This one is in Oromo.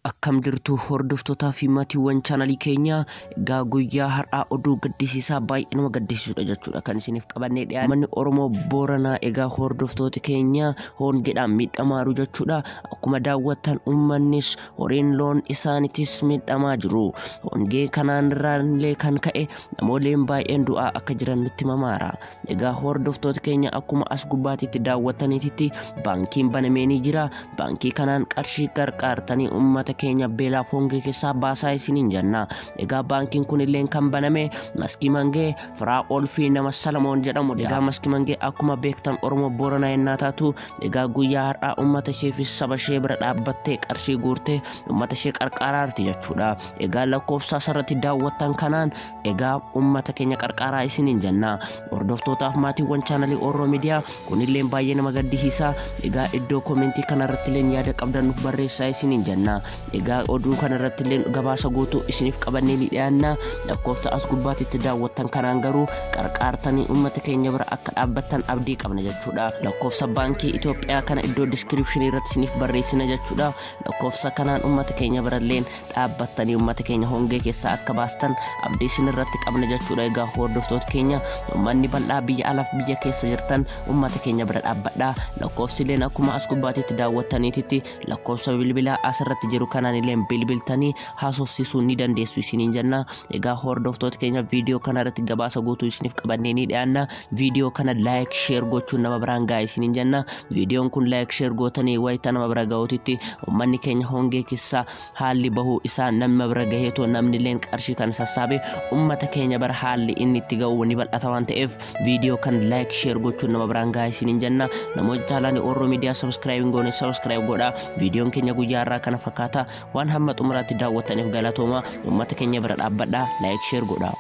Akkam jirtu hordoftootaa fi maatiiwwan chaanalii keenyaa? Egaa guyyaa har'aa oduu gaddisiisaa baay'ee nama gaddisiisudha jechuudha kan isiniif qabannee dhiyaanne. Manni Oromoo Booranaa egaa hordoftoota keenya hongeedhaan miidhamaa jiru jechuudha. Akkuma daawwattan uummannis horiin loon isaaniitis miidhamaa jiru. Hongee kanaan irraallee kan ka'e namooleen baay'een du'aa akka jiran nutti mamaara. Egaa hordoftoota keenya akkuma as gubbaatitti daawwattaniititti baankiin banamee ni jira. Baankii kanaan qarshii qarqaartanii uummata keenya beelaaf hongee keessaa baasaa isiniin jenna. Egaa baankiin kun illee kan baname Maskii Mangee Firaa'ol fi nama Salamoon jedhamudha. Egaa Maskii Mangee akkuma beektan Oromoo Booranaa yennaa taatu, egaa guyyaa har'aa uummata ishee fi saba ishee bira dhaabbattee qarshii guurtee uummata ishee qarqaaraarti jechuudha. Egaa lakkoofsa asirratti daawwattan kanaan egaa uummata keenya qarqaaraa isiniin jenna. Hordoftootaaf maatiiwwan chaanalii Oromoo Miidiyaa, kunillee baay'ee nama gaddisiisa. Egaa iddoo koomentii kanarratti illee yaada qabdan nuuf barreessaa isiniin jenna. Egaa oduu kanarratti illee gabaasa guutuu isiniif qabannee ni dhiyaanna. Lakkoofsa as gubbaatti daawwattan kanaan garuu qarqaartanii uummata keenya bira akka dhaabbattan abdii qabna jechuudha. Lakkoofsa baankii Itoophiyaa kana iddoo diskiripshinii irratti isiniif barreessina jechuudha. Lakkoofsa kanaan uummata keenya birallee dhaabbattanii uummata keenya hongee keessaa akka baastan abdii isin irratti qabna jechuudha. Egaa hordoftoota keenya, uummanni bal'aa biyya alaaf biyya keessa jirtan uummata keenya bira dhaabbadhaa. Lakkoofsi illeen akkuma as gubbaatti daawwattaniititti lakkoofsa bilbilaa asirratti jiru kanaan illee bilbiltanii haasofsiisuu ni dandeessu isiniin jenna. Egaa hordoftoota keenya, viidiyoo kana irratti gabaasa guutuu isiniif qabannee ni dhiyaanna. Viidiyoo kana like, share gochuun nama biraan gahaa isiniin jenna. Viidiyoon kun like, share gootanii wayita nama bira ga'uutitti uummanni keenya hongee keessaa haalli bahuu isaa nama bira gaheetoo namni illeen qarshii kana sassaabe uummata keenya bara haalli inni itti ga'u ni bal'ata waan ta'eef, viidiyoo kana like, share gochuun nama biraan gahaa isiniin jenna. Namoota jaalaan Oroo Miidiyaa subscribe hin goone subscribe godhaa. Viidiyoon keenya guyyaa irraa kana fakkaata. Waan hamma xumuraatti daawwattaniif galatooma. Uummata keenya bira dhaabbadhaa, like, share godhaa.